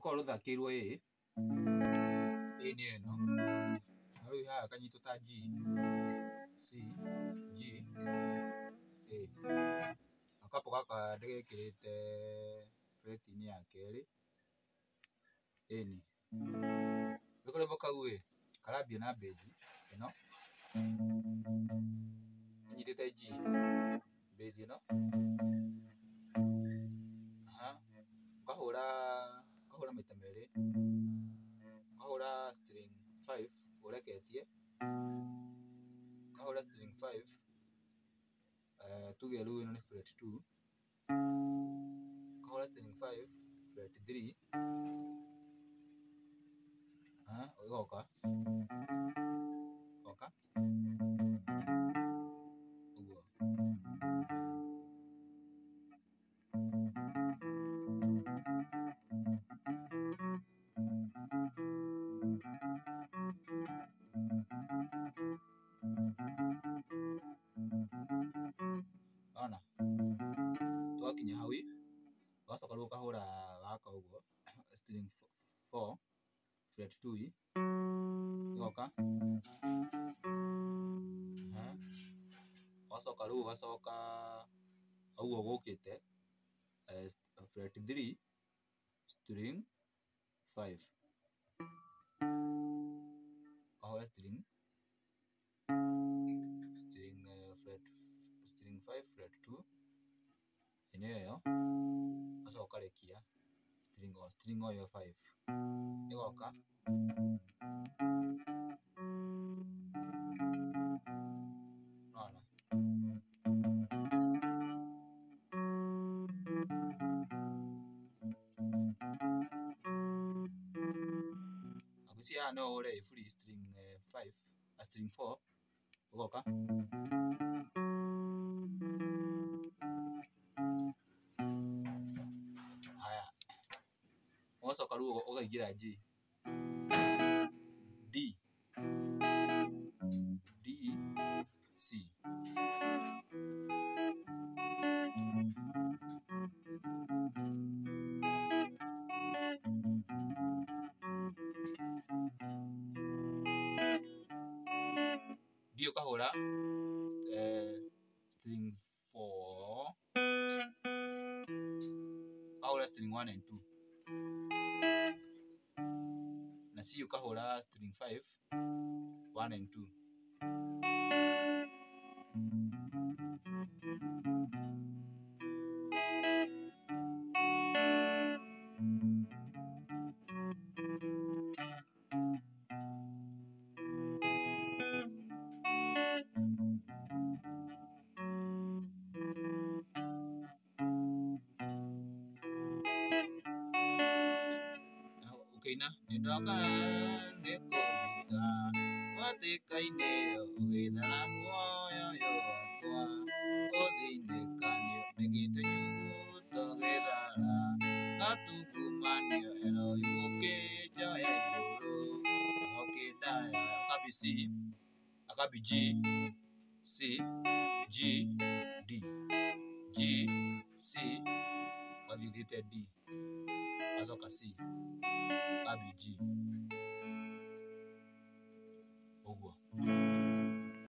Rũkoragwo rũthakĩirwo A, A nĩ ĩno, na rĩu haha kanyitwo ta G, C, G, A. Na capo gaka ndĩgekĩrĩte fret-inĩ ya kerĩ, ĩni. Rĩu karwĩmbo kau ĩ, karambia na bass ĩno, ĩnyitĩte G, bass ĩno, aha, ũkahũra ũkahũra maita merĩ, ũkahũra string 5 ũreketie, ũkahũra string 5, tuge rĩu ĩno nĩ fret 2, ũkahũra string 5 fret 3, aha, ĩgoka oka ũguo. Ona twakinya hau ũgacoka rĩu ũkahũra gaka ũguo string 4 fret 2 ĩgoka, aha, ũgacoka rĩu ũgacoka ũguo gũkĩte fret 3 string 5, ũkahũra string string fret string 5 fret 2 ĩno ĩyo, ũgacoka ũkarekia string o string o ĩyo 5 ĩgoka, nĩwona. Ngwĩciria haha no ũhũre A free string 5 string 4 ũgoka, haya, ũgacoka rĩu ũkaingĩra G, D, D, C. D ũkahũra string 4, ũkahũra string 1 and 2, na C ũkahũra string 5, 1 and 2. Ũkĩina nĩndoka nĩkũruta hatĩka-inĩ ũgĩthara muoyo ũyũ wakwa ũthinĩkanio nĩgĩte nyuguto gĩthara gatungumanio Eloi ũkĩnjoya igũrũ ũkĩndaya. Ũkambi C, akambi G, C, G, D, G, C, ũgathiĩ ũthiĩte D, ũgacoka C, ũkambi G, ũguo.